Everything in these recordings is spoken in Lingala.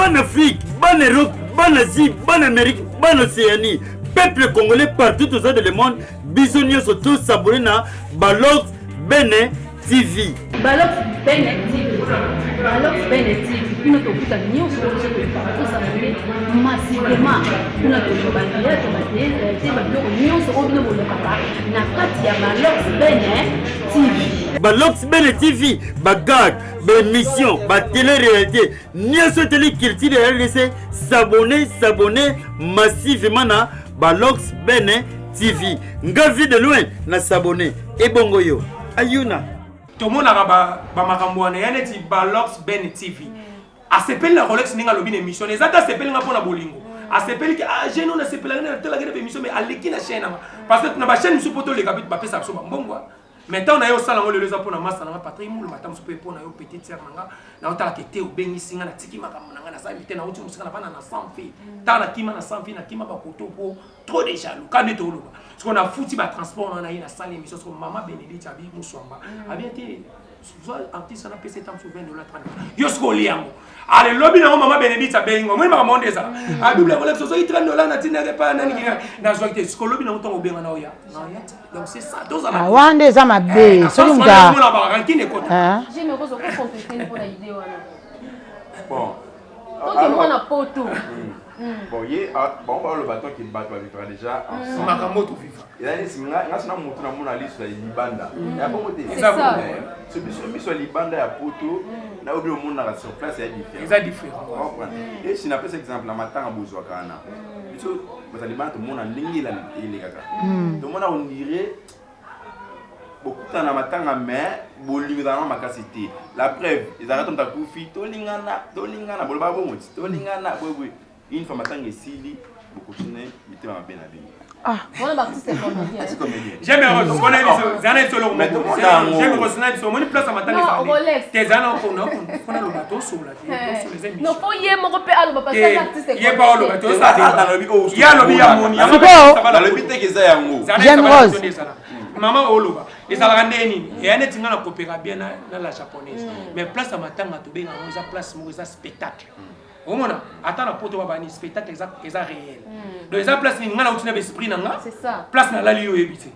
Bana Afrique, bana Europe, bana Asie, bana Amérique, bana Océanie, peuple congolais partout aux dans le monde, biso nyonso to s'abonner na Balox Bene TV. Balox Bene TV. Balox Bene TV. Bino tokuta nyonso biso tolukaka tosabone massivement kuna tozwa bathéâtre bathéâtre babiloko nyonso oyo bino bolukaka na kati ya Balox Bene TV. Balox Bene TV, bagag, baémission, batélé-réalité, nyonso etali culture ya RDC, s'abonner, s'abonner massivement na Balox Bene TV. Nga vie de loin na s'abonner. Ebongo yo. Ayuna. Tomonaka bamakambo wana ya neti Balox Ben TV. Asepeli na Rolex ndenge alobi na émission, eza te asepeli nga mpona bolingo, asepeli ke ah jeune oyo nasepelaka nde natelaki na baémission, mais aleki na chaîne nanga, parce que na bachaîne mosusu mpo toleka mpe bapesa biso bambongo. Mais ntango na ye osala yango lelo, eza mpona masa nanga Patrik Muluma, ata mosusu mpe mpona yo petite sœur nanga. Naotalaka ete obengisi nga, natiki makambo na nga, nasali te, nauti mosika, navanda na sans fil. Ntango nakima na sans fil, nakima bakoto mpo trop de jaloux ka nde tooloba. Siko nafuti batransport na ye, nasali émission. Siko mama Bénédicte abi Muswamba abi ete zwa artiste wana, apesa eta mosusu 20 $ 30. Yo siko olia yango. Ale lobi nango mama Bénédicte abengi ngo, omoni makambo nde ezala abible kolekisa, ozwaki 30 $ natindaki epai nani kina, nazwaki te. Siko lobi nango ntango obenga na oya na oya te. Donc c'est ça, tozala wana nde eza mabe soki moto omona barancune ekota. J'aime rose okocompléter mpona idée wana. Bon. Toke mwana poto. Bon, ye bango baloba toki bato bavivra déjà ensemble. Makambo tovivre. Eza neti nga sina motu namona liso ya libanda ya bongo te. C'est ça. So biso miso ya libanda ya poto na oyo bino omonaka sur place ya différent. Eza différent. Comprendre esi napesa exemple na matanga bozwaka wana, biso bato ya libanda tomona ndenge elekaka, tomona on dirait bokutana na matanga, mais bolingo ezalaka makasi te. La preuve ezalaka to moto akufi, tolingana, tolingana, boloba bongo ti tolingana boyeboye. Une fois matanga esili, bokontinue mitema mabe na bino. Wana baartiste comédien. Comédien. J'aime rose mpona biso zala na biso eloko Mais moko. tomona yango. J'aime rose na biso, omoni place ya matanga Non, ezali Rolex. te, eza na okona mpona loba, tosola te, tosola, eza Non, faut ye moko mpe aloba parce que aza artiste. Ye pa oloba te, osala. Nalobi oyo. Ye alobi ya moni. Sikoyo. Nalobi teke eza yango. J'aime Rose. Mama oloba ezalaka nde nini, eya neti nga na kopeka bien na la japonaise, mais place ya matanga tobenga yango eza place moko eza spectacle. Omona ata na poto babani spectacle eza réel. Donc eza place nini, nga nauti na baesprit na nga. C'est ça. Place nalali yo oyebi te,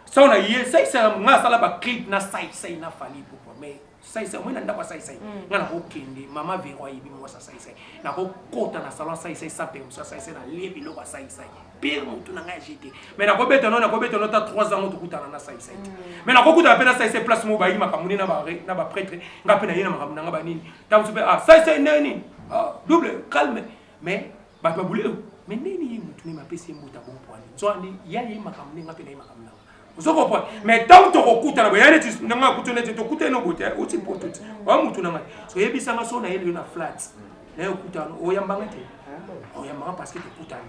sao na ye saisai nga asala baclip na saisai na Fally Ipupa, mais saisai omoi na ndako ya saisai nga nakokende, mama Vero ayebi mwasi ya saisai, nakokota na salon saisai sans permission ya saisai, nalie biloko ya saisai pire motu na ngai ya jete, mais nakobeta no, nakobeta no ta 3 ans tokutana na saisai te, mais nakokutana mpe na saisai place moko bayi makambo nini na baprêtre, nga mpe naye na makambo na nga banini, ntango mosusu mpe ah saisai nde nini, ah double calme, mais bato babule, mais ndeni ye motu nini apesi ye mbuta bon poani nzwani ya ye makambo nde nga mpe na ye makambo nanga, ozo comprendre. Mais ntango tokokutana boye, ya neti nanga akuti neti tokutani no boye te, oti poto ti oya motu na ngai, so oyebisanga so nayeli yo na flat naye okutana, oyambanga te, oyambanga parce que tokutani,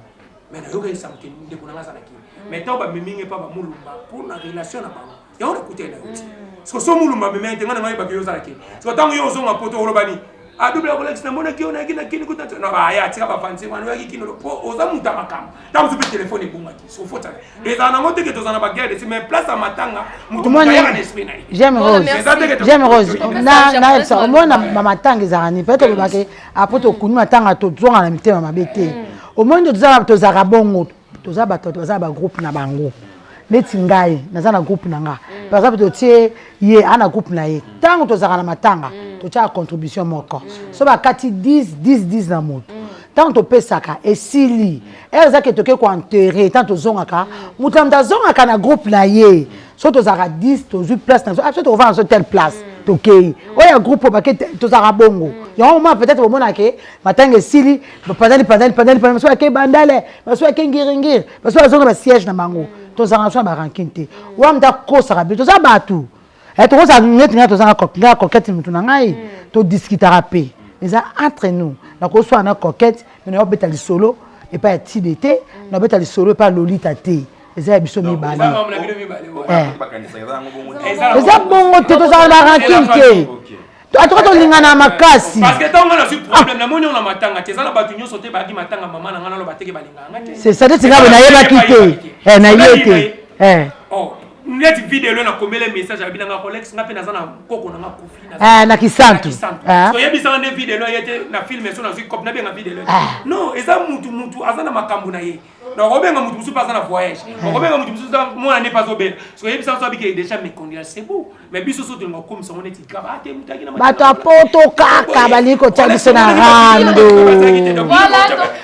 mais nayoka esango ke ndeko nanga aza na kini, mais ntango bamemi nge mpa bamolumba mpo na relation na bango yango nakutani na yo ti siko so mulumba amemi te, ngai na ngai oyebaki yo ozala kini. Siko ntango yo ozonga poto, oloba nini? A double Rolex, namonaki yo, nayaki na kini kuta na baya tika bafansi wana, oyaki kino po oza moto ya makambo, ntango mosusu mpe telefone ebongaki sofotala ezala nango teke tozala na baguerre desi, mais place ya matanga moto Omoni- ayaka na esprit na ye. J'aime Voilà, Rose. merci. Eza teke J'aime Rose. Japonaise Na omona maloba. bamatanga ezalaka nini? Peut-être olobake après tokuni matanga, tozonga na mitema mabe te. Omoni nde tozalaka bongo, toza bato baza na bagroupe na bango. Neti ngai naza na groupe na nga, par exemple totie ye a na groupe na ye. Ntango tozalaka na matanga, totiaka contribution moko, so bakati 10 10 10 na moto. Ntango topesaka esili, ere ezake toke koenterrer. Ntango tozongaka, moto na moto azongaka na groupe na ye. So tozalaka 10, tozwi place na biso, ah, so tokovanda so telle place, tokei oyo ya groupe oyo bake tozalaka bongo. Yango moma peut-être bomonake matanga esili, bapanzani panzani panzani panzani, baso bake Bandale, baso bake Ngiringiri, baso bazonga basiège na bango. Tozalaka na biso na barancune te. Wana moto akosaka biso, toza bato. Tokozala neti ngai, toza ngai Coquette motu na ngai, todiskutaka mpe eza entre nous. Nakoswana na Coquette, mais naobeta lisolo epai ya Tide te, naobeta lisolo epai ya Lolita te, eza ya biso mibale. Eza makambo na bino mibale wana. Bakanisaka eza yango bongo te. Eza bongo te, tozala na rancune te. Atoka tolingana makasi. Parce que ntango nga nazwi problème, namoni yango na matanga te, eza na bato nyonso te bayaki matanga mama na nga, naloba teke balingaka nga te. C'est ça, neti ngai boye nayebaki te. Eh, na ye te. Oh. Neti video na komele message abi nanga Rolex nga pe naza na koko na nga kufi na na kisantu. So yebisa nga nde video ye te na film so nazui cop na benga video. Non, eza mutu mutu aza na makambo na ye. Donc obenga mutu mususu pe aza na voyage. Obenga mutu mususu mwana ne pas obela. So yebisa nga so abike déjà mes condoléances c'est beau. Mais biso so tolinga kokomisa ngo neti grave. Ah te mutu aki na Bato ya poto kaka balingi kotia biso na rando.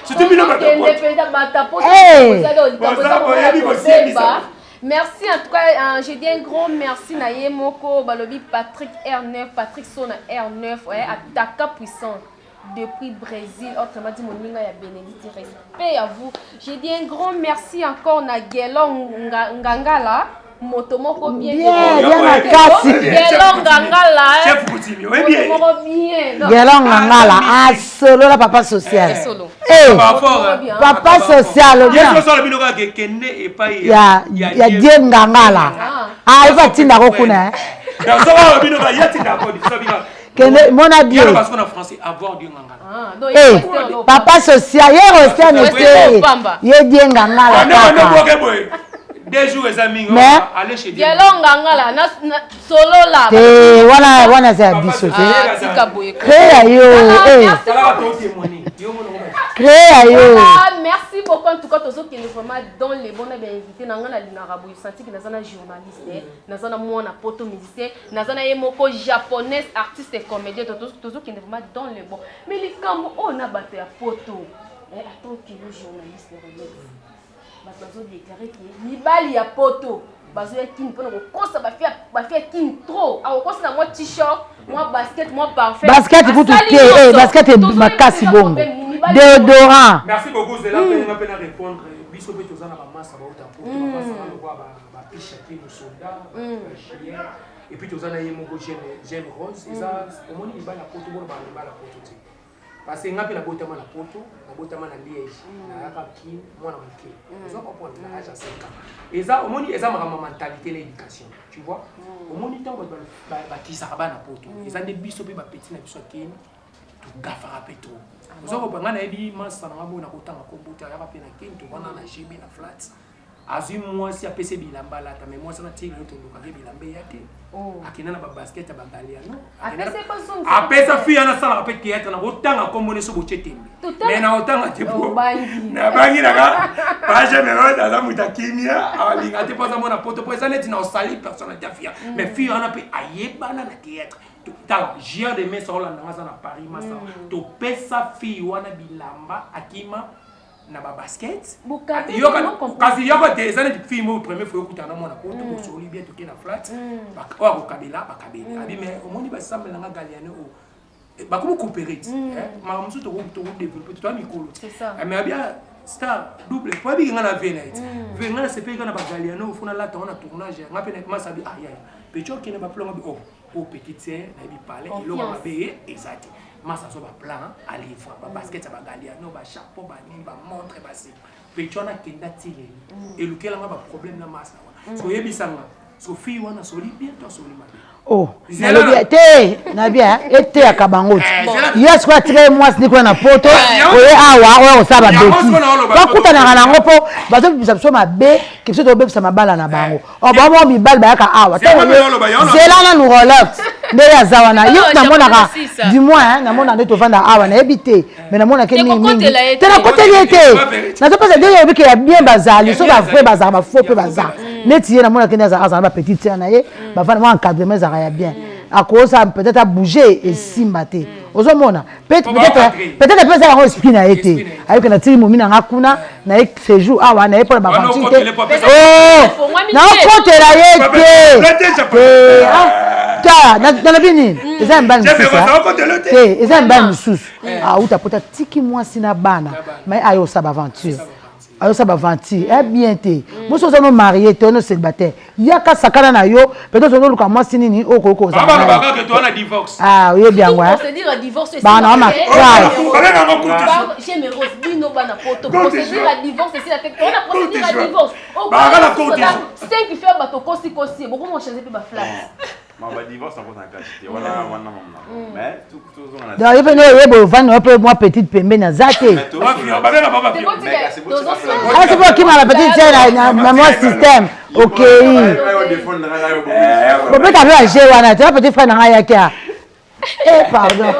Surtout bino bato ya poto. Eh. Merci en tout cas, je dis un grand merci na ye moko balobi Patrick R9, Patrick Sona R9, ouais, ataka puissant depuis Brésil, autrement dit moninga ya Bénédicte, respect à vous. Je dis un grand merci encore na Gelong Ngangala, moto moko bien bien bien makasi. Gelong Ngangala, chef coutumier, oui bien. Moto moko bien. Gelong Ngangala asolola papa social. Eh, papa social ya ya die ngangala ah ifa tinda ko kuna kende mona die eh papa social ye rostane te ye die ngangala kaka deux jours eza mingi mais aller chez Dieu ngangala na solola te wana wana eza ya biso te créa yo créa yo merci beaucoup en tout cas tozokende vraiment dans les bons na bainvité na ngai nalingaka boye santiki naza na journaliste naza na mwana poto musicien naza na ye moko japonaise artiste et comédien tozokende vraiment dans le bon mais likambo oyo na bato ya poto atokende journaliste rolex bato bazo déclare ke mibali ya poto bazoya kini mpona kokosa bafi ya kini trop akokosa na mwa t-shirt mwa basket mwa parfum basket kutu te eh, basket makasi bongo déodorant merci beaucoup zela mpe nga mpe na répondre biso mpe toza na bamasa bauta poto bamasa na lokwa bapisha te mosoldat bachier et puis toza na ye moko jeune rose eza omoni mibali ya poto bona baa mibali ya poto te Parce que nga pe nabotama na poto, nabotama na Liège, nayaka Kin mwana moke. Ozo comprendre na âge ya 5 ans. Eza omoni eza makambo ya mentalité na éducation, tu vois? Omoni ntango bato bakisaka bana poto, eza nde biso pe ba petit na biso ya Kin togafaka pe trop. Ozo comprendre nga nayebi masta na nga boye nakotanga kombo te ayaka pe na Kin tovanda na GB na flat. Azui mwasi apesi ye bilamba alata mais mwasi wana ti lelo tolukaka ye bilamba eya te. Oh. Akenda na ba basket ya ba Galliano. Apesa ye bazongisa. Apesa fille wana asalaka pe théâtre na kotanga kombo ne so botie tembe. Mais na kotanga te po. Na bangi na ka page mais aza moto ya kimia alinga te po aza mwana poto po eza neti na osali personnalité ya fille. Mais fille wana pe ayebana na théâtre. Tala JR de Mesa olanda nga aza na Paris masa. Topesa fille wana bilamba akima na ba basket kasi yoko te eza neti fille moko premier fois okutana na mwana poto bosoli bien toke na flat oyo akokabela bakabeli abi mais omoni basambela nga galiane oyo bakomi coopéré ti makambo mosusu tokodeveloppe toa mikolo ti mais abi star double po abiki nga na vie na ye ti vie nga nasepeli kaka na bagaliano oyo fo nalata ngo na tournage nga mpe masa abi ah yaya petit okende baplan abi oh po petite sœur nayebi palais eloko mabe ye eza te masa azwa baplan alivre babasket ya bagaliano bachapeau banini bamontre basi petit wana akenda ti lelo elukelanga baproblème na masa wana soki oyebisanga so fille wana asoli bien to asoli mabe Oh, nalobi te nabi eteyaka bango te ye sikoyo atikaki mwasi nde kuna na poto oye awa oya kosala babetise bakutanaka nango mpo bazobimisa biso mabe ke biso tobebisa mabala na bango Oh, bango moko mibali bayaka awa zela nanu rolex nde ye aza wana ye namonaka du moins namona nde tovanda awa nayebi te mais namonake mingimingi te nakoteli ye te nazopesa nde yebi ke ya bien bazali so bavrai bazala bafaux mpe baza neti ye namonake nde azala na bapetite sœur na ye bavanda mwa encadrement ezalaka ya bien akosa peut-être abouge esimba te ozomona peut-être peut-être mpe eza yango esprit na ye te ayoki natiki momi na nga kuna na ye séjour awa na ye mpo na baventure te naokotela ye te tala nalobi nini eza ya mibali mosusu te eza ya mibali mosusu auta pota tiki mwasi na bana mai ayosa baventure azosala baventure ya bien te mosi oza no marie te ono célibataire yaka sakana na yo peut-être ozoluka mwasi nini oyo okoki kozala oyebi yango bana wa makasi Donc ye mpe oyeba ovandi na mpe mwa petite pembeni aza te asi mpe okima na petite sœur na mwa système okei bobeta mpe baje wana te petit frère na ngai ayaki a eh pardon.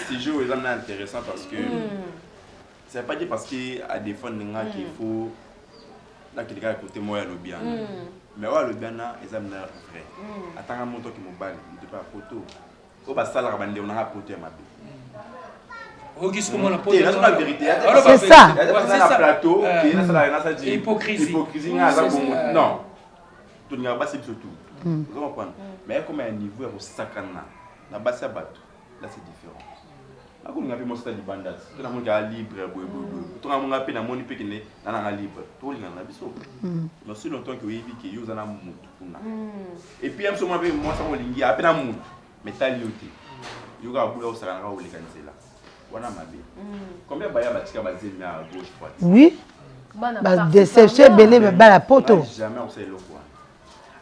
Sujet eza na intéressant parce que ça veut pas dire parce que à défendre nga qu'il faut nakende kaka kote moko ya lobi wana, mais oyo alobi wana eza na vrai. Atanga moto oki mobali, moto mpe ya poto oyo basalaka bandeko nanga poto ya mabe. Te, nazo na vérité. C'est ça. Na plateau ke nasalaka, nasala Hypocrisie. Hypocrisie nga aza bongo. Non, tolingaka basi biso tout, ozo comprendre, mais ekoma ya niveau ya kosakana na basi ya bato, là c'est différent. Nakolinga mpe mwasi ta libanda te to namoni kaka libre boye boye boye, tonga monga mpe namoni mpe kende na nanga libre, tolingana na biso. Mais aussi longtemps ke oyebi ke yo oza na motu kuna, et puis ya biso mwana mpe mwasi yango olingi ape na motu, mais tali yo te, yo kaka bula osakana kaka oleka nzela wana mabe. Combien baya batika bazemi à gauche droite? Oui, badéception ebele bala poto. Ngai jamais osala eloko wana.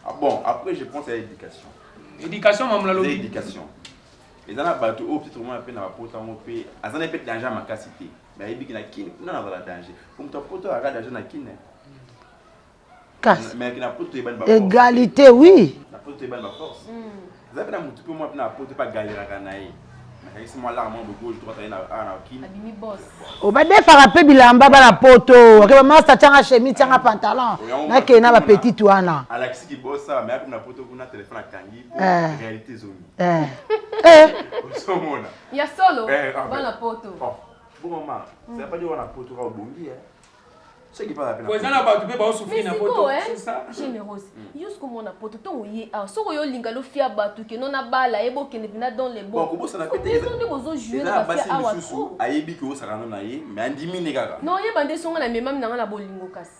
Ah bon, après je pense à l'éducation. Éducation, mamu Eza nalobi. Éducation eza na bato oyo peut-être omona mpe na bapoto yango mpe aza na mpe danger ya makasi te, mais ayebiki na Kini kuna nazala danger po moto apoto azalaka danger na Kini. Kasi mais na poto toyebani baforce. Égalité, oui. Na poto toyebani baforce. Eza mpe na motu mpe mwa mpe na poto mpe agaleraka na ye, nakangisi mwa lar mwa gauche droite aye na awa na Kini. Abimi boss. Obadefaka mpe bilamba bana poto, oke bamasta, tianga chemise, tianga pantalon, nakende na bapetite wana. Alakisi kibosa, mais akomi na poto kuna, telefone akangi po réalité ezongi. Eh. Eh. Ozomona. Ya solo. Eh, ah, bana poto. Oh, bon mama, ça veut pas dire wana poto kaka obongi, eh. Soki pa Po eza na bato mpe baosufri mais na poto. sikoyo, eh, C'est ça. Générose yo siko mwana poto, ntongo ye awa, soki oyo olinga lofia bato keno na bala ye, bokende mpena dans les Bon, bons. kobosana pe te. Bino nde bozojouer eza na na bafia basi awa misusu trop. Ayebi ke osakana na ye, mais andimi ne kaka. Non, oyeba nde songa na memami nanga na bolingo kasi.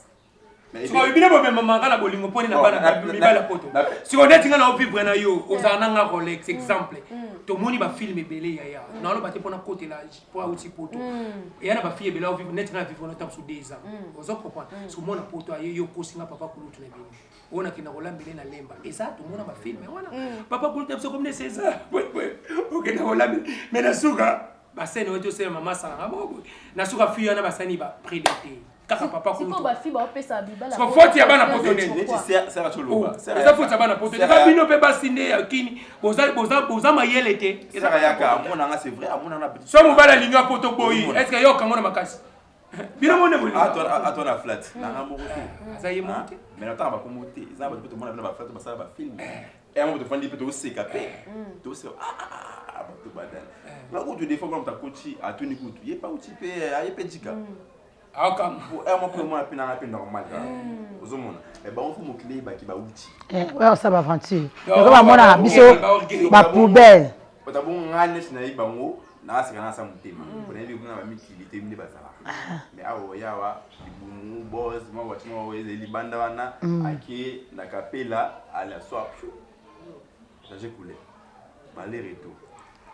Mais Sikoyo bino bomemamaka na bolingo mponi na Bon, bana mibali ya poto. Sikoyo neti nga na ovivre na yo, ozala na nga Rolex, exemple tomoni bafilm ebele yaya, naloba te mpona kotela po auti poto eya na bafille ebele aovivre neti nga na vivre na ntango so 2 ans, ozo comprendre. So mwana poto aye, yo okosinga papa kulutu na bino oyo nakenda kolambele na Lemba, eza tomona bafilm wana, papa kulutu na biso komine César, okenda kolambele, mais na suka basene oyo tosala mama asalaka moko boye, na suka fille wana basani baprédate kaka papa Sikoyo kulutu. bafille baopesa bibala. Sikoyo faute ya bana poto nini? Neti sera toloba. Eza faute ya bana poto, eza bino mpe basi nde ya Kini boza mayele te. Eza Sera yaka amonanga, c'est vrai, amonanga petit. So mobali alingi apoto boyi, est ce que yo okango na makasi bino monde bolingo? Ato na flat nanga moko te. Aza ye moko te. Mais natanga bakombo te, eza bato mpe tomona bino baflat basala bafilm yango, tofandi mpe toseka mpe toseka. Ah, bato badala nga kutu des fois mona moto akoti atuni kutu ye pa uti mpe aye mpe jika. Aokama. Moko mpe omona mpe nanga mpe normal kaka ozomona, mais bango fo mokili eyebaki bauti. Oyo osala baaventure yoko bamonaka biso bapoubelle. Bato bongo ngai neti nayebi bango, naaseka nasa motema mpo nayebi kuna bamikili te nde bazalaka, mais awa oya awa libumu bos mwa wati moko ezali libanda wana, ake na kapela ala soir change couleur aller retour.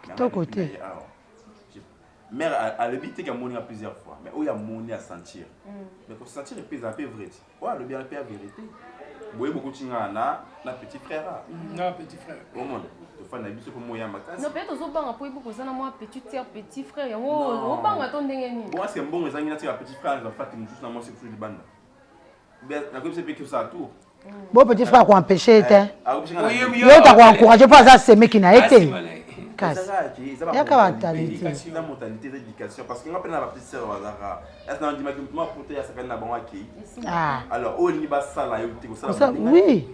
Kitoko te. Mère alobi te ke amoni nga plusieurs fois, mais oyo amoni asentir, mais kosentir epe eza mpe vrai ti oyo alobi wana mpe ya vérité boye bokuti nga na petit frère a. Na petit frère. Omona tofanda biso mpo moya makasi. Non, peut-être ozobanga mpo yebi koza na mwa petite sœur, petit frère yango, obanga to ndenge nini? Bon, aske mbongo ezangi natika petit frère na fati mosusu na mwasi mosusu libanda, nakoyebisa mpe kosala tour. Bo petit frère akoempêche te, yo takoencourage mpo aza semeki na ye te, kasi yaka mentalité. Eza mentalité, eza éducation, parce que nga mpe na bapetite sœur bazalaka ese na ndimaki motu mapoto ya sakani na bango akei. Alors oyo olingi basala yo te kosala. Oui,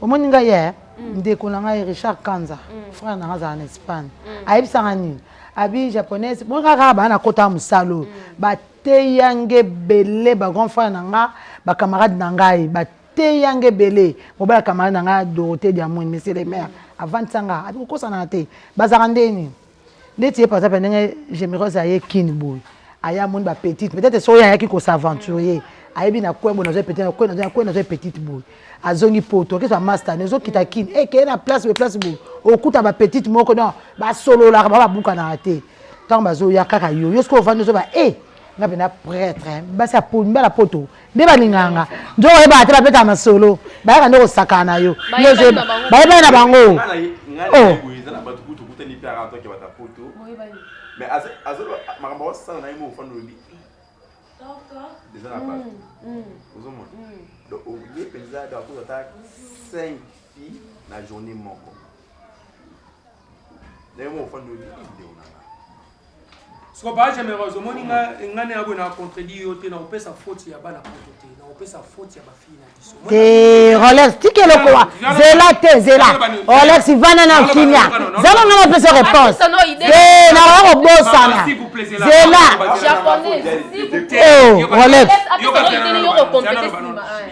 omoni ngai ye ndeko na ngai Richard Kanza, frère na ngai azala na Espagne, ayebisanga nini, abi japonaise moni kaka kaka baa na kota ya mosala oyo, bateyange ebele, bagrand frère na nga, bacamarade na ngai bateyange ebele. Mobali ya camarade na ngai Dorothée Diamoni, monsieur le maire, avandisanga, abi kokosana te, bazalaka ndeni ndeti ye. Par exemple ndenge Gémérose aye Kini boye, aya amoni bapetite, peut-être soki oyo ayaki kos'aventurer, ayebi na coin boye nazwa petite, na coin nazwa, coin nazwa petite boye, azongi poto, akezwa master ne, ozokita Kini ekeye na place boye, place boye okuta bapetite moko, non, basololaka, ba babukanaka te. Ntango bazoya kaka yo, yo soki ovandi ozoba e. Nga pena prêtre basi ya mibala poto nde balingaka nga nzoka oyebaka te babetaka masolo bayaka nde kosakana na yo bayebani na bango. Oh. Eza na bato ozomona, donc oye mpenza, donc akozwa ata 5 filles na journée moko na ye moko ofandi oyebi ndeko na nga. Siko ba Generous, omoni nga nga ne aboye na contredit yo te, na kopesa faute ya bana poto te, na kopesa faute ya ba fille na biso. Te, Rolex, tika eloko wa zela te, zela Rolex, vanda na kimia, zela nga napesa réponse te, nakoka kobosana, zela. Oh Rolex,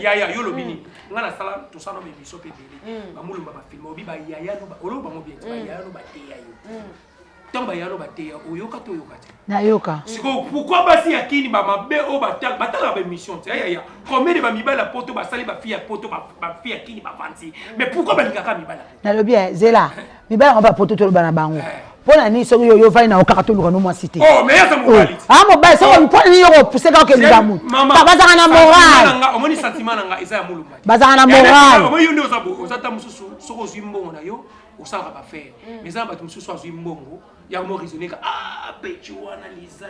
yaya yo lobi nini? Nga nasala tosala ba émission pe ebele, bamulumba bafilme obi bayaya no oloba bango bien, bayaya no bateya yo ntango bayano bateya, oyoka to oyoka te? Nayoka. Sikoyo pourquoi basi ya kini bamabe oyo batalaka baémission te? Ayaya, combien de bamibali ya poto basali bafille ya poto, bafille ya kini bavanti, mais pourquoi balingaka mibali ya poto? Nalobi zela, mibali yango bapoto toloba na bango mpo na nini? Soki yo ovandi na yo kaka, toluka no mwasi te. Oh, mais aza mobali. Ah, mobali, soki mpo na nini yo kopuse kaka okelinga motu? Bazalaka na moral. Omoni, sentiment na nga eza ya molumba. Bazalaka na moral. Omoni, yo nde oza ta mosusu, soki ozwi mbongo na yo osalaka baaffaire, mais eza na bato mosusu azwi mbongo yango mo raisonne ka, ah, peti wana liza,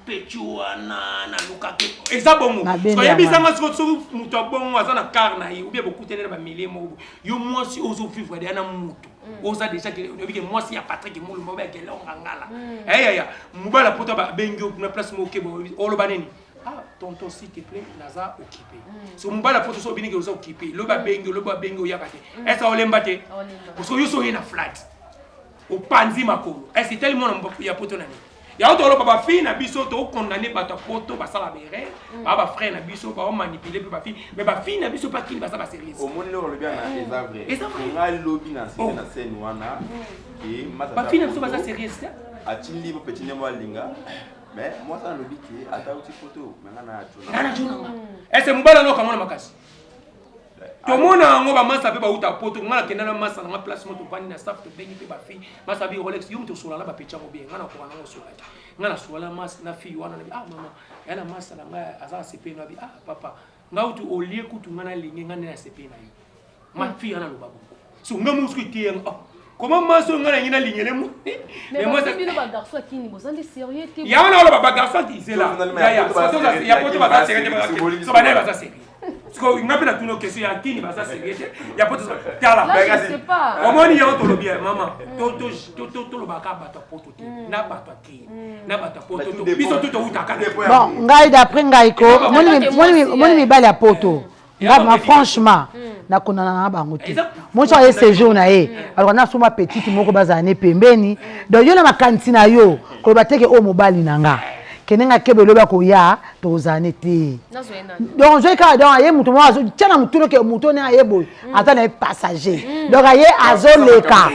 peti wana nalukaki, eza bongo. Oyebisanga siko, soki moto abongo aza na car na ye, ou bien bokutani na bamilie moko, yo mwasi ozovivre deya na motu, oza déjà oyebi ke mwasi ya Patrick Mulumba obe akelonga ngala, eyaya mobala poto babengi yo na place moko okeba, oloba nini? Ah tonton, s'il te plaît, naza occupé. So mobala poto so obiniki oza occupé, lobi abengi, lobi abengi, oyaka te, est ce olemba te? Parce que yo so oye na flat, opanzi makolo, est ce etali mwana ya poto na nini? Yango toloba bafille na biso, tokondane bato ya poto basala baerreur, baa bafrère na biso baomanipule mpe bafille, mais bafille na biso mpe akini baza basérieuse. Omoni loko olobi wana eza vrai. Eza vrai. Ngai lobi na site na scène wana ke bafille na biso baza sérieuse te. Atindi bo petit ndemo alinga, mais mwasi alobi ke ata uti poto, mais nga na nga na jonanga ese mobali wana okamona makasi, tomona yango bamasa mpe bauta poto. Nga nakenda na masa nanga place mo, tovandi na staff, tobengi mpe bafille. Masa abi: "Rolex, yo moto osola na bapeti yango bien, nga nakoka nango osola te." Nga nasola na na fille wana, nabi: "Ah mama, ya na masa na ngai aza asepe." Nabi: "Ah papa, nga utu olie kutu, nga nalingi nga nde nasepe na yo." Ma fille wana aloba bongo, so nga mosuku eteyanga: "Oh, comment masa oyo nga nangi nalingele mo?" Bino bagarçon akini boza nde sérieux te. Yango na oloba bagarçon zela ya poto baza sérieux te, so banaye baza sérieux. Siko nga mpe natuna question: ya kini baza sérieux te, ya poto tala. Omoni, yango tolobi ya mama, tolobaka bato ya poto te na bato ya kini na bato ya poto, biso to toutaka. Bon, ngai, d'après ngai ko, omoni mibali ya poto, nga franchement nakondana na bango te. Mwasi aye séjour na ye, alors nasomba petite moko, bazala ne pembeni. Donc yo na makanisi na yo koloba teke oyo mobali na nga kende nga kebe, elobi akoya, tozala ne te. Donc ozwi kaka, donc aye moto moko azotia na motu noke moto ne aye boye, aza na ye passager, donc aye azoleka,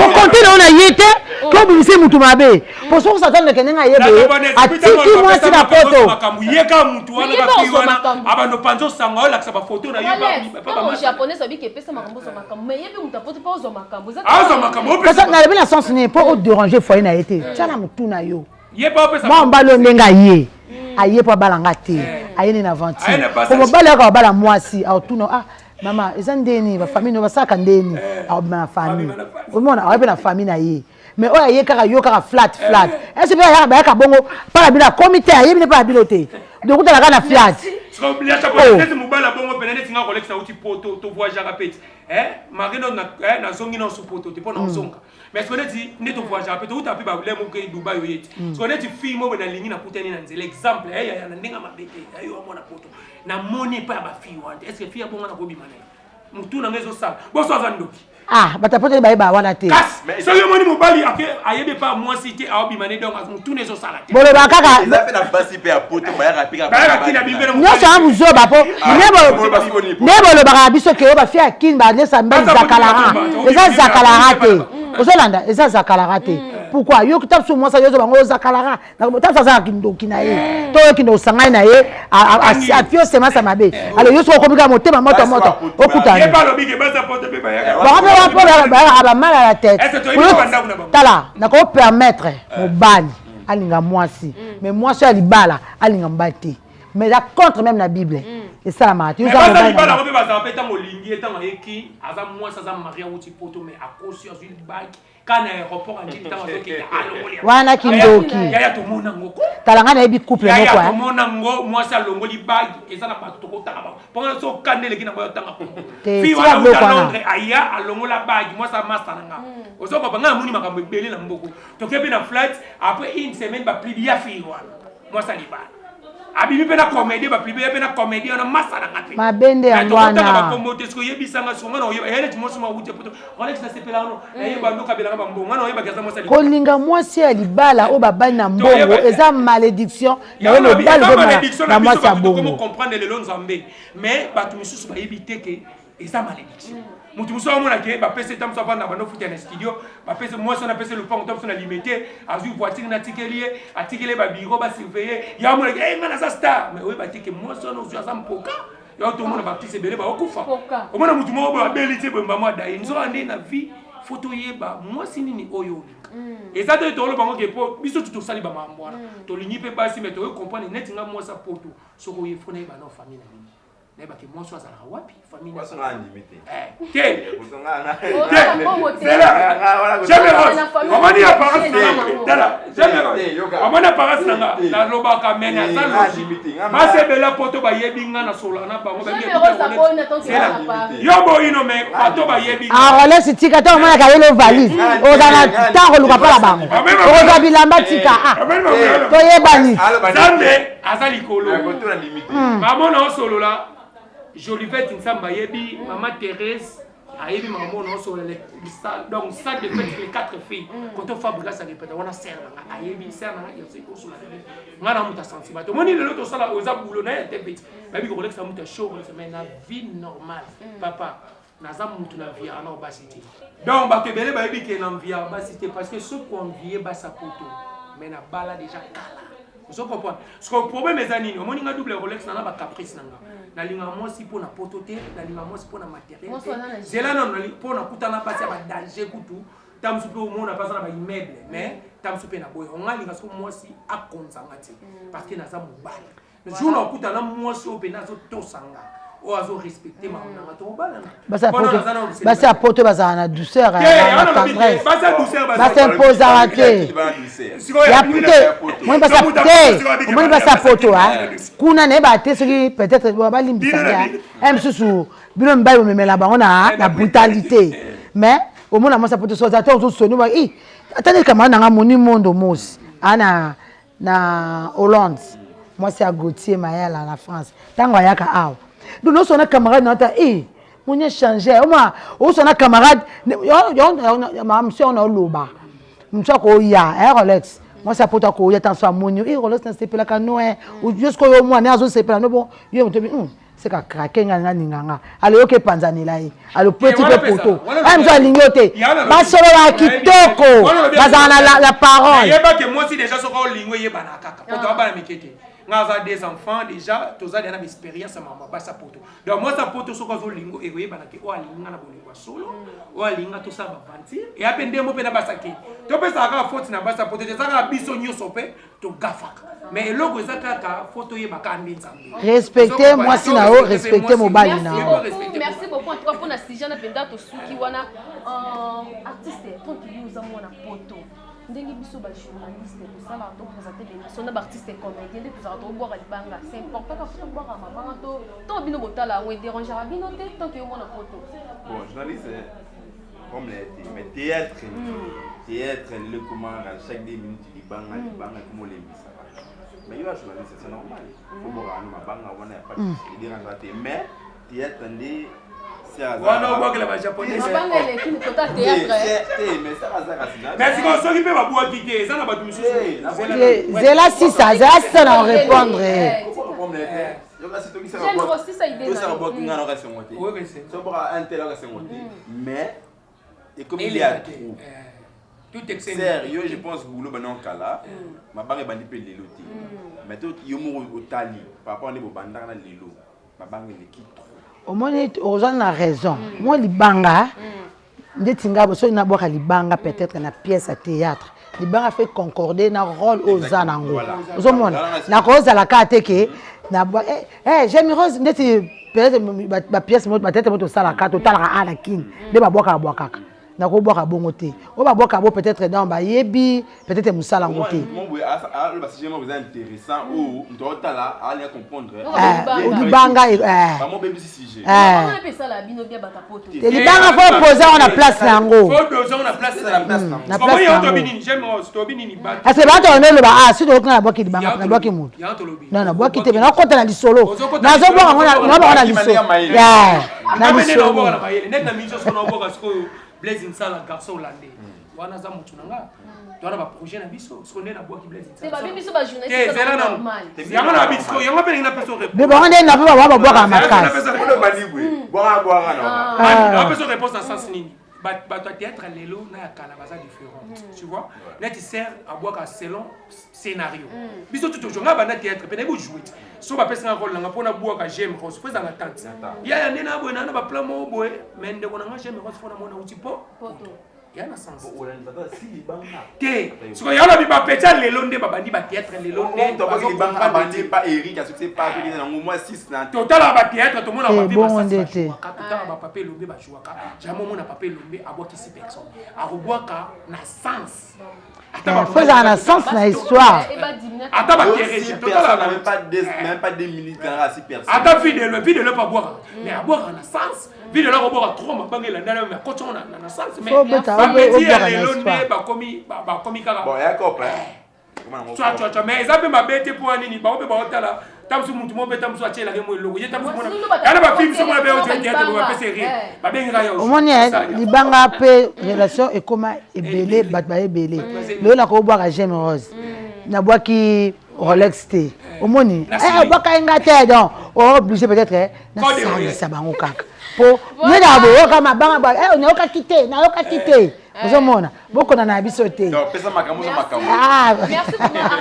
okonte na yo na ye te ke obimise motu mabe, po soki satana kende nga aye boye, atiki mwasi na poto. Yeka mutu wana, bafi wana abando panza osanga olakisa bafoto na yo. Japonais abiki epesa makambo, ozwa makambo, mais yebi moto apoto mpe ozwa makambo. Azwa makambo. Nalobi na sens nini? Mpo odéranger foyer na ye te, tia na motu na yo. Ye mpe opesa. Mwa mobali oyo ndenge aye, aye mpo abalanga te, aye nde na aventure. Po mobali ayaka babala mwasi, aotuna: "Ah mama, eza ndeni bafamille no basalaka ndeni?" Akobima na famille, omona aye mpe na famille na ye. Mais oyo aye kaka yo kaka flat flat, ese mpe ayaka, bayaka bongo mpa na bino, akomi te, ayebi nde mpa na bino te, donc otalaka na flat. Neti mobali abongo pene neti nga kolekisa uti poto, tovoyageaka peti mari no, nazongi nyonso poto te mpo na ozonga, mais siko neti nde tovoyageaka mpe touta mpe bale moke Dubai, oye ti siko neti fille moko nalingi, nakutani na nzela, exemple yaya na ndenge mabe te, ayo amona poto, namoni epai ya bafille wana te, est ce que fille abonga nakobima na ye? Motu nanga ezosala boso aza ndoki. Ah, bato apoto bayeba wana te. Kasi soki omoni mobali ayebi epa mwasi te, aobima ne, donc motuna ezosala te. Boloba kaka. Eza mpe na basi mpe ya poto bayaka mpe. Bayaka kina bimbe. Nyonso ya mozoba, mpo nde bolobaka na biso ke oyo bafille ya kini balesa mibali zakalara, eza zakalara te. Ozolanda, eza zakalara te. Pourquoi yo ta biso mwasi ayozo bango ozakalaka ta biso azalaka kindoki na ye, to oyo kinde osangani na ye, afio semasa mabe? Alors yo soki okomi kaka motema moto moto, okutani bango mpe bayaka bamal à la tête. Tala, nakopermettre mobali. alinga mwasi, mais mwasi oyo ya libala alinga mobali te, mais eza contre même na Bible, esalamaka te. Mais baza libala yango mpe bazala mpe ntango olingi ye, ntango ayeki aza mwasi, aza marie, awuti poto, mais akosi, azwi baki ka na aéroport andili, ntango azokende alongoli yango. Wana kindoki. Yaya, tomona yango ko. Tala, ngai nayebi couple Yaya, moko, eh. tomona ngo mwasi alongoli bagi. Eza na bato tokotanga bango mponga so okanda eleki nango yotanga kombo. Te, Fi tika wana biloko uta wana. Londres, aya alongola bagi, mwasi amasa na nga. Ozokopa ngai, amoni makambo ebele na mboko. Toke mpe na flight, après une semaine baplibi ya fille wana, mwasi alibala, abimi mpe na comédie, baplibi ye mpe na comédie wana, masa na nga mpe. Mabe nde yango Tokotanga wana. bakombo te. Soki oyebisanga, soki nga na oyeba, eya neti mwasi mwa wuti poto, Rolex, nasepela wana, nayeba ndokabelanga bambongo nga na oyebaki aza mwasi alibala. Kolinga mwasi ya libala oyo babali na mbongo Toyeba te. eza malédiction na yo. Yango Mobali eza ozomona malédiction na na biso mwasi ya bato tokomo bongo. comprendre lelo Nzambe, mais bato misusu bayebi te ke eza malédiction. Moto mosusu amona ke bapesi ta mosusu avanda, bando futa na studio, bapesi mwasi wana, apesi lopango ta mosusu na Limete, azwi voiture na atikeli ye, atikeli ye babiro basurveille ye. Amona ke nga naza star, mais oyeba te ke mwasi wana ozwi aza mpoka. Yo tomona baartiste ebele baokufa. Mpoka. Omona motu moko boye abeli te boye, mbamo adaye nzoka nde na vie. Faut toyeba mwasi nini oyo olinga. Eza te toloba ngo ke po biso tu tosali bamakambo wana, tolingi mpe basi, mais tokoki comprendre neti nga mwasi ya poto, soki oye, faut nayeba na famille na bino, nayebake mwasi oyo azalaka wapi, famille na Mwasi nga andimi te. Te. Koso nga Oza mbongo te. Zela. Na famille Omoni apparence na na nga. bango. Tala. Te, yoka. Omoni apparence na nga. Te. Nalobaka me naza Te, nga andimi te, nga basi ebele poto bayebi nga, na sola na bango. Jamais Rose aboni na tonto Zela. na Paris. Yo boyino, me bato bayebi nga. Ah, Rolex, tika te. Omonaka yelo valise, oza na ntango koluka mpo na bango, okozwa bilamba, tika. Ah, toyebani. Nzambe aza likolo. Koto na ndimi te. Mama na osolola, Jolivette Nsamba ayebi, mama Thérèse ayebi, mama na osolola donc salle de fête, les quatre filles koto Fabrigas arépéta wana, sœur na nga ayebi, sœur na nga osola nga na moto asensiba. Tomoni lelo tosala oza boulot na ye te, beti bayebi kokolekisa moto ya show, mais na vie normale, papa, naza mutu na enviaka na basi te. Donc bato ebele bayebi ke na enviaka basi te, parce que soki oenvie basi ya poto, mais na bala déjà kala, ozo comprendre. Parce que problème eza nini? Omoni nga double Rolex, na na bacaprice na nga. Nalingaka mwasi mpo na poto te, nalingaka mwasi mpo na matériel Mwasi wana na te. Zela nano, mpo nakutana basi ya badanger kutu, ta mosusu mpe omona mpe aza na baimmeuble, mais ta mosusu mpe na boye onga alinga soki mwasi akonzanga te, parce que naza mobali. Jour na okutana mwasi oyo mpena azotosanga, oyo azorespecte makambo nanga, tokobalana. Basi ya poto bazala na douceur, Te, na wana lobi te. tendresse. Basi ya douceur bazala. Basimposaka te. Ya te, omoni basi ya te, omoni basi ya poto kuna nayeba te soki peut-être balimbisa ngai mosusu, bino mibali bomemela bango na brutalité, mais omona mwasi ya poto so aza te, ozosoni ba i ata nde camarade nanga moni mondo mosi aa na Hollande, mwasi ya Gautier Mayala na France. Ntango ayaka awa, donc osona camarade na ata e moni échange, oma osona camarade mosu yango na oloba mosu akoya e Rolex, mwasi ya poto akoya ntanso amoni e Rolex nasepelaka no e yo sikoyo omwana azosepela no bon yo moto seka krake nga nga ninga nga alo yoka epanzanela ye alo peti mpe poto aye mosu alingi yo te, basololaka kitoko, bazala na la parole. Nayebake mwasi déjà soki olingo eyebana kaka po toa bana mike te. Nga aza des enfants déjà, toza deya na baexpérience ya makambo ya basi ya poto. Donc mwasi ya poto soki azolingo, ekoyebana ke oyo alingi nga na bolingo ya solo, oyo alingi nga tosala baventure eya mpe ndemo mpe na basi ake. Topesaka kaka faute na basi ya poto te, eza kaka biso nyonso mpe togafaka, mais eloko eza kaka faut toyeba kaka nde Nzambe. Respecte mwasi na yo, respecte mobali na Merci yo. beaucoup, merci beaucoup en tout cas mpona sujet na mpenza tosuki wana. Artiste, tant que yo oza mwana poto, ndenge biso bajournaliste tosalaka, toprésente bémission na baartiste comédien, nde tozalaka tobwaka libanga, c'est important kaka tobwaka mabanga to to bino botala yango edérangeaka bino te, tant que yo mwana poto? Bon, journaliste, comme l'a été, mais théâtre, théâtre, le comment, chaque 2 minutes, libanga, libanga, comment olembisaka. Mais yo, journaliste, c'est normal. Faut boire un mabanga, on a pas de dérange te. Mais théâtre, nde, c'est Wana obwakela bajaponais. Mabanga eleki kota théâtre. Te, mais ça azaka sina. Mais sikoyo soki mpe babwaki te, eza na bato misusu. Zela sisa, zela sisa na répondre. Jeune Rossi, idée na tosaka yo. bwaki nga na okasengo te. Oyoka ese. So boka un tel okasengo te, mais ekomi ya trop. Tout excès. Sérieux, je pense boulot bana okala mabanga ebandi mpe lelo te, mais to yo moko otali par rapport nde bobandaka na lelo, mabanga eleki trop. Omoni, oza na raison. Mwa libanga ndeti nga bo soki nabwaka libanga peut-être na pièce ya théâtre. Libanga fait concorder na rôle oyo oza nango. Ozomona nakozala kaka te ke na eh, eh, Jamie Rose ndeti peut-être ba pièce ba tête moto osalaka totalaka a na kini nde babwakaka bwakaka nakobwaka bongo te oyo babwaka bo peut-être donc bayebi peut-être mosala yango te. Libanga libanga fo poser yango na place na yango na place parce que bato bando eloba ah si toyoki nga nabwaki libanga nabwaki moto non nabwaki te me nakota na lisolo nazobwaka yango nabwaka na lisolo na lisolo. Blaise Nsala garçon hollandais wana aza motu na nga towana baprojet na biso siko nde nabwaki Blaise Nsala yango na bisiko yango mpe ndenge napesa mais bango nde na mpe babwaka makasi. Napesa réponse na sens nini? Bato ya théâtre lelo na ya kala baza différente, tu vois? Neti ser abwaka selon scénario. Biso tu tojo nga banda théâtre mpe nayebi ojouer te. So bapesanga rôle nanga mpo nabwaka Gem Rose, fo ezanga tante yaya nde na boye na na baplan moko boye. Mais ndeko na nga Gem Rose, fo namona uti po ya na sens te. Sikoyo ya lobi bapetya lelo nde babandi bathéâtre lelo nde totala bathéâtre, tomona pape bajouaka, totala bapapa Elombe bajouaka. Jamais omona papa Elombe abwakisi personne, akobwaka na sens. Fo ezala na sens na histoire. Ata bateresia, ata videlo videlo mpe abwaka, mais abwaka na sens. Videlo akobwaka trop mabanga elandana, mais akotiango na sens. Mais bapeti ya lelo nde bakomi kaka cwa, mais eza mpe mabe te. Mpo ya nini? Bango mpe baotala ta mosu mutu moko mpe ta mosu atielaki mo eloko ye ta mosu yana bafilm soko na mpe oyo bapesa rien, babengaka yo. Omoni libanga mpe relation ekoma ebele, bato baye ebele. Lelo nakobwaka Geme Rose, nabwaki Rolex te. Omoni obwaka ye nga te, donc obligé peut-être nasangisa bango kaka po nde na boyoka mabanga. Nayokaki te, nayokaki te. Ozomona bokona na biso te. Merci vraiment,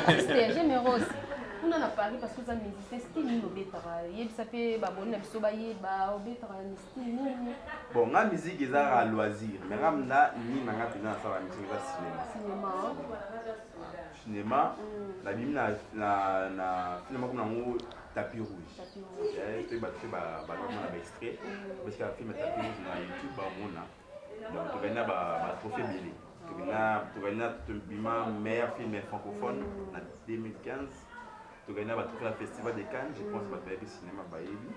artiste Geme Rose. Kuna na Paris, parce que oza musicien, style nini obetaka? Yebisa mpe baboni na biso bayeba obetaka na style nini. Bon, nga musique ezaka loisir, mais nga na nini na nga mpenza nasala musique eza cinéma. Cinéma. Cinéma, nabimi na film moko nango Tapis Rouge. Soki bato mpe bakomona baextrait parce que film ya Tapis Rouge na YouTube bamona. Donc tokani na batrophée ebele, tokani na tobima meilleur film francophone na 2015, tokani na batrophée na Festival de Cannes. Je pense bato bayebi cinéma bayebi.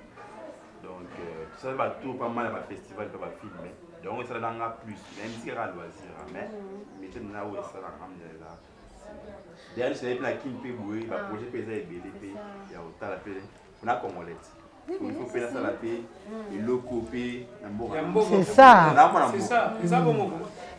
Donc tosala batour pas mal ya bafestival mpe bafilm. Donc esalaka nga plus, mais musique kaka loisir, mais métier na oyo esalaka nga eza. D'ailleurs nayebi na Kini mpe boye baprojet mpe eza ebele mpe ya kotala mpe na congolais, il faut mpe nasala mpe eloko mpe na mboka. C'est ça.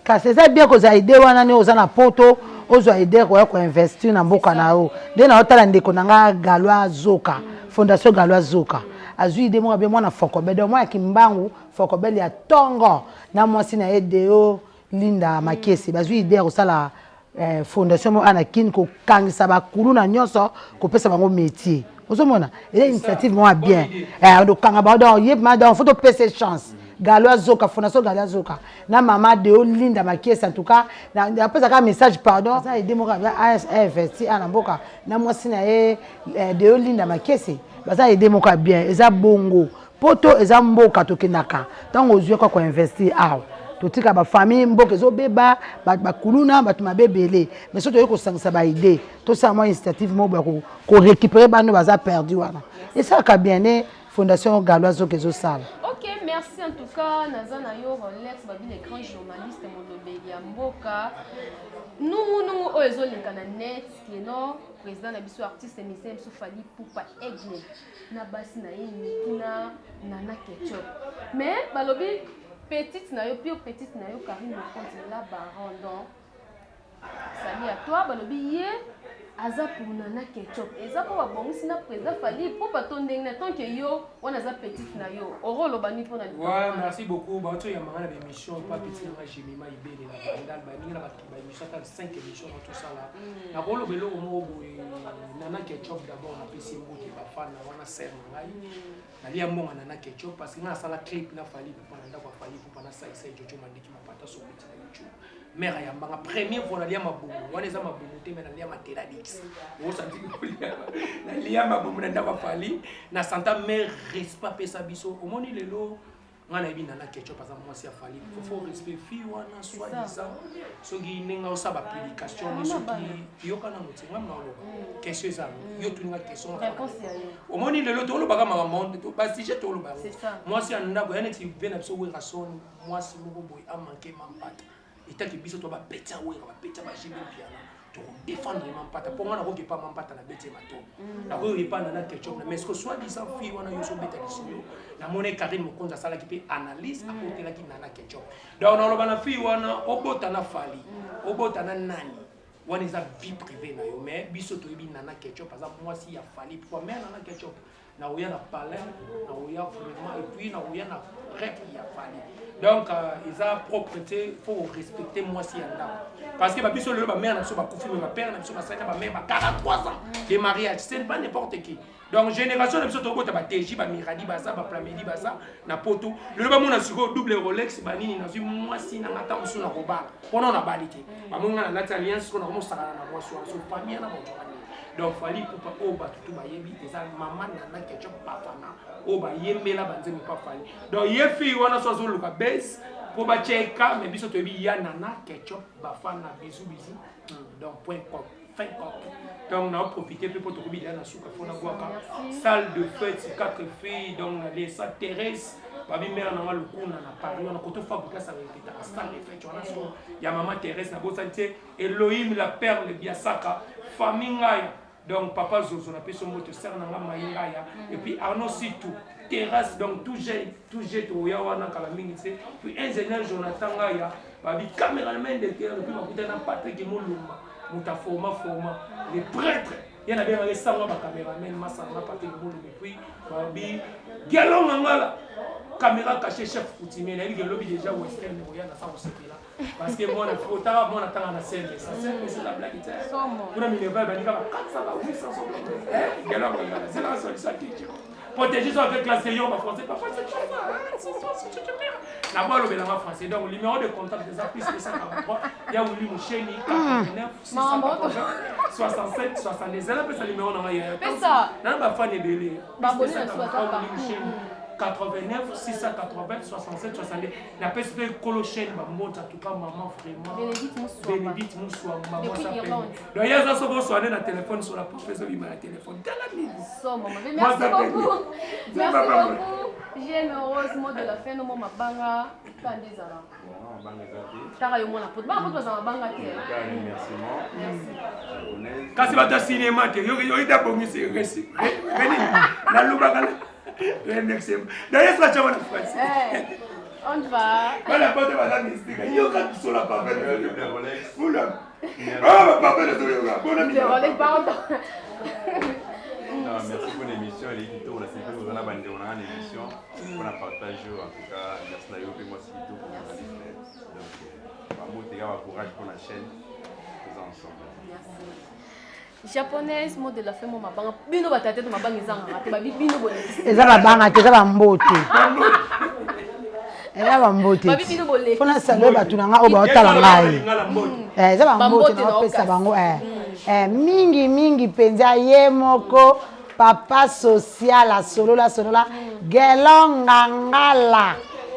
Kasi eza bien kozwa idée wana nde oza na Poto, ozwa idée koya koinvestir na mboka na yo. Nde na otala ndeko na nga Galois Zoka, Fondation Galois Zoka, azwi idée moko abe mwana Fokobel, donc mwana Kimbangu Fokobel ya ntongo na mwasi na ye Deo Linda Makesi, bazwi idée ya kosala fondation moko ana Kini, kokangisa bakulu na nyonso, kopesa bango métier. Ozomona eza initiative moko ya bien, okanga bango. Donc ye ma, donc faut topesa chance Galo Azoka, Fondation Galo Azoka na mama Deo Linda Makiesi. En tout cas napesaka message, pardon, aza idée moko ainvesti a na mboka na mwasi na ye Deo Linda Makiesi, baza idée moko ya bien. Eza bongo, Poto eza mboka tokendaka ntango ozwi kaka koinvestir awa, totika bafamille, mboka ezobeba, bakuluna, bato mabe ebele. Mais soki toyei kosangisa baidée, tosala mwa initiative moko ya korécupérer bano baza perdu wana, esalaka bien ne Fondation Galo Azoka ezosala. Ok, merci en tout cas. Naza na yo Rolex Babi, le grand journaliste, molobeli ya mboka. Nungunungu oyo ezoleka na net keno président na biso, artiste musicien biso Fally Ipupa Aigle na basi na ye Niki na Nana Ketchup, mais balobi petite na yo, pure petite na yo Karine Mokonzi la baron, donc salut à toi. Balobi ye aza pour Nana Ketchup, eza mpo babongisi na président Fally Ipupa to ndenge na tant que yo wana aza petite na yo, oroloba nini mpona? Ouais, merci beaucoup. Bato yambanga na baémission pa petit nanga Jemima Ibele na Bandal, baninga na baémission ata 5 émission na tosala. Nakoloba eloko moko boye: Nana Ketchup, d'abord napesi mbote bafana wana, sere na ngai nalia mbongo Nana Ketchup, parce que ngai nasala clip na Fally Ipupa na ndako ya Fally Ipupa na Saisai Jojo Mandiki Mapata Sokoti na YouTube. Mère ayambanga première fois nalia mabumu wana eza mabumu te mais nalia mateladix osanti nalia mabumu na ndako ya Fally na santa mère respect apesa biso omoni lelo nga nayebi Nana Ketchup aza mwasi ya Fally faut respect fille wana soit disant soki ndenge osala bapublication ni soki yoka nano te nga naoloba question eza yo tuninga question omoni lelo tolobaka makambo basujet toloba yango mwasi ya ndako ya neti ve na biso Werrason mwasi moko boye amanke mampata etaki biso to bapeti ya Wera, bapeti ya baJB Mpiana, tokodefendre mampata mpo nga nakoki epa mampata na beti ye matomo, nakoki epa Nana Ketchup na mais ce que soit disant fille wana yo ozobeta lisolo, namoni Karine Mokonzi asalaki mpe analyse, akotelaki Nana Ketchup. Donc naloba na fille wana, obota na Fally, obota na nani, wana eza vie privée na yo, mais biso toyebi Nana Ketchup aza mwasi ya Fally. Pourquoi mère Nana Ketchup nakoya na palin, nakoya vraiment, et puis nakoya na rep ya Fally. Donc eza propre te, faut respecter mwasi ya ndako, parce que babiso lelo bamère na biso bakufi, mais bapère na biso basali na bamère ba 43 ans de mariage, ce n'est pas n'importe qui. Donc génération na biso tokota bateji, bamiradi baza, baplamedi baza na poto lelo, bamona sikoyo double Rolex banini. Nazwi mwasi na nga, ntango mosusu na kobala mpona nabali te, bamoni nga nalati alliance, sikoyo nakomosakana na mwasi wana, so famille na bato wana. Donc Fally Ipupa oyo bato tu bayebi eza mama Nana Ketchup Bafana oyo bayembela banzembo pa Fally. Donc ye fille wana so azoluka base mpo batyeka, mais biso toyebi ya Nana Ketchup Bafana. Bisou bisou. Donc point com fin com. Donc na profité mpe mpo tokobi deya na suka, fo nabwaka salle de fête quatre filles. Donc na lesa Thérèse babi mare nanga Lukuna na Paris wana koto Fabrikas arepetaka salle de fête wana so ya mama Thérèse. Nabosani te Elohim la Perle Biasaka, famille ngai. Donc papa Zozo, napesi yo mbote, sere nanga mai ngaya, et puis Arnaud Situ terrasse. Donc tout jeune, tout jeune, toya wana kala mingi te. Puis ingénieur Jonathan Ngaya babi cameraman de terre, et puis bakuta na Patrick Molumba, moto aforma forma les prêtres, ye nabengaka esango bacameraman masanga Patrick Molumba, et puis babi Gelonga Ngala, caméra caché, chef coutumier. Nayebi ke lobi déjà western oya na sa kosepela, parce que mwana otaka mwana tanga na CMS, CMS eza blague te, kuna minerval baninga ba 400, ba 800. Gelonga Ngala, c'est la solution teacher protéger ça avec classe yo ba français parfois c'est pas ça na bo alobelanga français. Donc numéro de contact eza plus 243 ya Willy Musheni 89 680 67 62. Ezala pesa numéro na ngai Pesa. Nana bafani ebele. Babone na biso baza Willy Musheni 89 680 67 62. Napesi mpe kolo chaîne bambote, en tout cas maman vraiment Bénédicte Mouswamba. Bénédicte Mouswamba. Depuis Irlande. Donc ye aza soki oswane na telefone sur la porte, ezobima na telefone, tala mingi. Somo, mais Moi, merci ça beaucoup. C'est Merci pas beaucoup. J'aime Rose, mot de la fin, no mo mabanga, kande zala. Bon, banga eza te. Tara yo mona poto. Ba poto bazala mabanga te. Kaka remerciement. Merci. Japonaise. Kasi bato ya cinéma te yoki abongisi resi nini nalobaka remerciement d'ailleurs soki atyango na français. Eh, on va. Bana poto baza mystique, yoka biso la papa. Double Rolex. Oula, ah papa nazoyoka bona. Le Rolex, pardon. Non, merci pour l'émission. Elle est kitoko, nasepeli kozala bandeko na nga na émission mpona partage oyo. En tout cas merci na yo mpe mwasi kitoko journaliste. Donc bambote kaka, bacourage mpona chaîne, toza ensemble. Merci. Japonaise, mot de la fin, mo mabanga. Bino batate to mabanga ezangaka te, babi bino bolekisi. Eza babanga te, eza bambote, eza bambote. Babi bino bolekisi. Mpona salue bato na nga oyo baotala ngai. Eza bambote Bambote na naopesa okasi. bango mingi mingi mpenza. Ye moko papa social asolola solola Gelon Ngangala,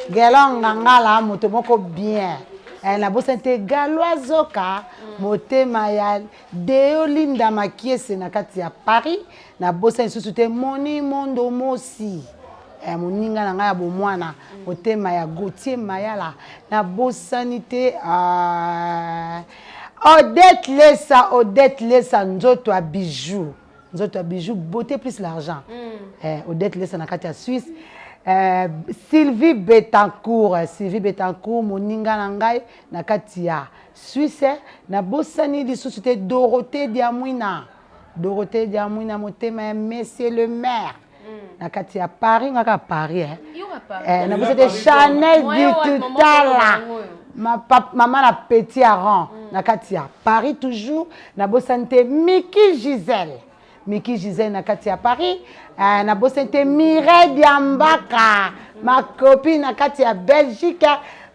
Gelon Ngangala moto moko bien. Nabosani te Galo azoka motema ya Deolinda Makiese na kati ya Paris. Nabosani lisusu te Moni Mondo Mosi, moninga na ngai ya bomwana, motema ya Gautier Mayala. Nabosani te Odette Lesa, Odette Lesa, nzoto ya bijou, nzoto ya bijou, beauté plus l'argent. Odette Lesa na kati ya Suisse. Sylvie Betancourt, Sylvie Betancourt, moninga na ngai na kati ya Suisse. Nabosani lisusu te Dorothée Diamwina, Dorothée Diamwina, motema ya monsieur le maire na kati ya Paris, ngaka Paris, eh. Yoka Paris. Nabosani te Chanel Moyen wapi, maman Ditutala, Kolo yango oyo. mama na Petit Aran na kati ya Paris toujours. Nabosani te Miki Gisèle, Miki Gisèle na kati ya Paris. Nabosani te Mireille Diambaka, ma copine na kati ya Belgique.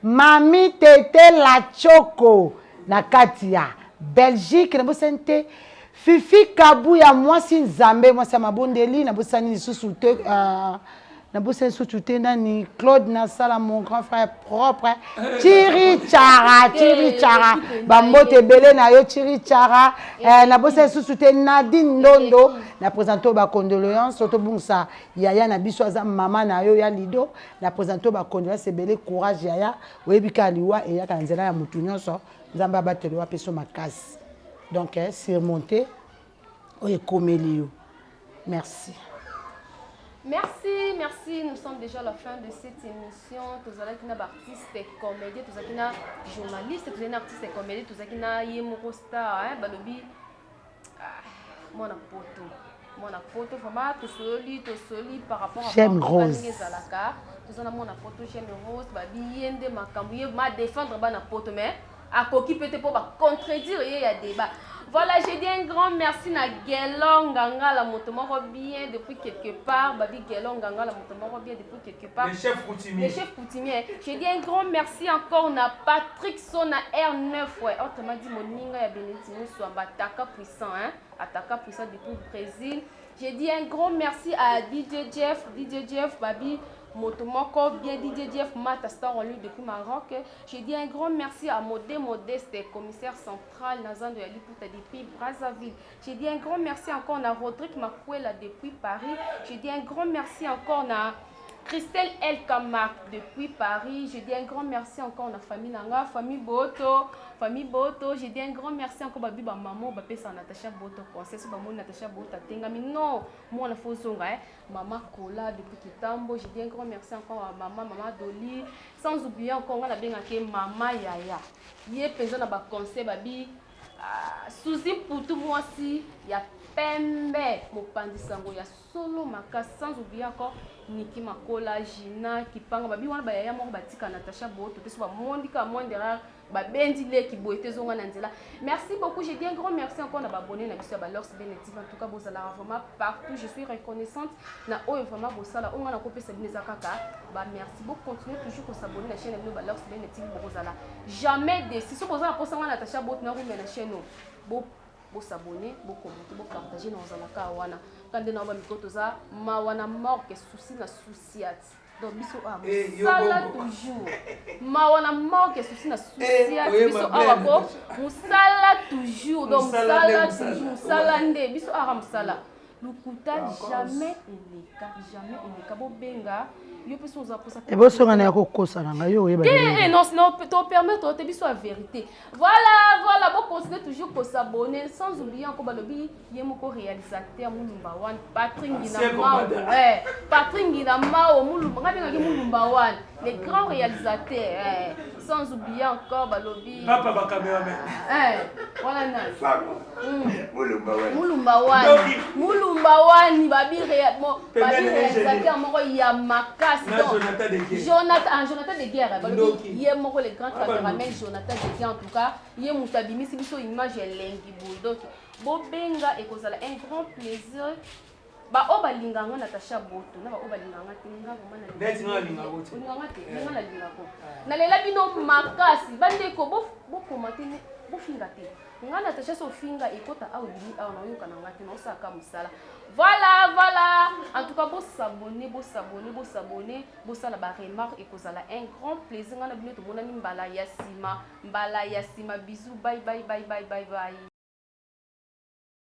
Mami Tete la Choco na kati ya Belgique, nabosani te Fifi Kabuya mwasi Nzambe, mwasi ya mabondeli, nabosani lisusu te nabosani lisusu te nani Claude Nasala mon grand frère propre Chiri Chara Chiri Chara bambote ebele na yo Chiri Chara nabosani lisusu te Nadine Ndondo na présente ba condoléances tobungisa yaya na biso aza mama na yo ya Lido na présente ba condoléances ebele courage yaya oyebi kaka liwa eyaka na nzela ya mutu nyonso Nzambe abatela yo apesa yo makasi donc surmonter oyo ekomeli yo merci. Merci, merci. Nous sommes déjà à la fin de cette émission. Tozalaki na artiste comédien, tozalaki na journaliste, tozalaki na artiste comédien, tozalaki na ye moko star, hein, balobi ah, mwana poto. Mwana poto vraiment tosoli tosoli par rapport à J'aime Rose. ndenge ezalaka. Toza na mwana poto J'aime Rose, babi ye nde makambo ye ma défendre bana poto mais akoki peut-être pour ba contredire ye ya débat. Voilà, j'ai dit un grand merci na Gelon Ngangala moto moko bien depuis quelque part, babi Gelon Ngangala moto moko bien depuis quelque part. Le chef coutumier. Le chef coutumier. J'ai dit un grand merci encore na Patrick Sona R9, ouais, autrement dit moninga ya Bénédicte Moussouamba, Taka puissant hein, Ataka puissant depuis Brésil. J'ai dit un grand merci à DJ Jeff, DJ Jeff babi moto moko bien DJ Jeff Mata Star en lui depuis Maroc. J'ai dit un grand merci à Modé Modeste, commissaire central Nazando ya Liputa depuis Brazzaville. J'ai dit un grand merci encore à Rodrigue Makwela depuis Paris. J'ai dit un grand merci encore à Christelle El Kamak depuis Paris. Je dis un grand merci encore à la famille Nanga, famille Boto, famille Boto. Je dis un grand merci encore à Babi maman, Bapesa Natacha Boto, conseil sur maman Natacha Boto, Tengami. Non, moi la fausse hein. Maman Kola depuis Kitambo. Je dis un grand merci encore à maman, maman Dolly. Sans oublier encore, on a bien maman Yaya. Yé pesant na ba conseil babi. Suzy Poutou mwasi ya pembe mopanzi sango ya solo makasi sans oublier encore Niki Makola Gina Kipanga babi wana bayaya moko batika Natacha Boto te so bamondi ka moins d'erreur babendi leki boye te zonga na nzela. Merci beaucoup, j'ai dit un grand merci encore na babonné na biso ya Balors Benetive. En tout cas bozalaka vraiment partout, je suis reconnaissante na oyo vraiment bosala oyo nga nakopesa bino eza kaka ba merci. Bo continuer toujours ko s'abonner na chaîne na bino Balors Benetive, bokozala jamais déçu. So bozala posa nga Natacha Boto na rumia na chaîne bo bo s'abonner, bo commenter, bo partager na ozalaka wana. Kande na ba micro toza mawa na morgue souci na souciat. Donc biso awa mosala toujours mawa na morgue souci na souciat biso awa ko mosala toujours donc mosala toujours mosala nde biso awa mosala lokuta jamais eleka jamais eleka bobenga yo mpe so oza posa ebosonga na ya kokosa na ngai yo oyeba te non non to permettre te biso ya vérité. Voilà, voilà, bon continuer toujours ko s'abonner sans oublier encore balobi ye moko réalisateur Mulumba One Patrick Ngina Mao. Ouais, Patrick Ngina Mao Mulumba ngabi ngaki Mulumba One, les grands réalisateurs. Eh, sans oublier encore balobi Papa ba cameraman. Eh, voilà na. Mulumba One. Mulumba One. Mulumba One babi babi réalisateur moko ya makasi. Na Jonathan de Guerre. Jonathan, ah, Jonathan de Guerre, balobi ye moko le grand cameraman Jonathan de Guerre en tout cas, ye mutu abimisi biso image ya lengi boye. Donc bobenga ekozala un grand plaisir. Ba o balinga nga Natacha Boto, na ba o balinga nga te nga vraiment na Neti nga linga ko te. Olinga nga te, nga na linga ko. Na lela bino makasi, bandeko bo bo commenter ne bo finga te. Nga Natacha so finga ekota awa ebimi awa na oyoka na nga te, na osaka mosala. Voilà, voilà. En tout cas, bo s'abonner, bo s'abonner, bo s'abonner, bo sala ba remarque ekozala un grand plaisir. Nga na bino tomonani mbala ya sima, mbala ya sima. Bisous, bye bye bye bye bye bye.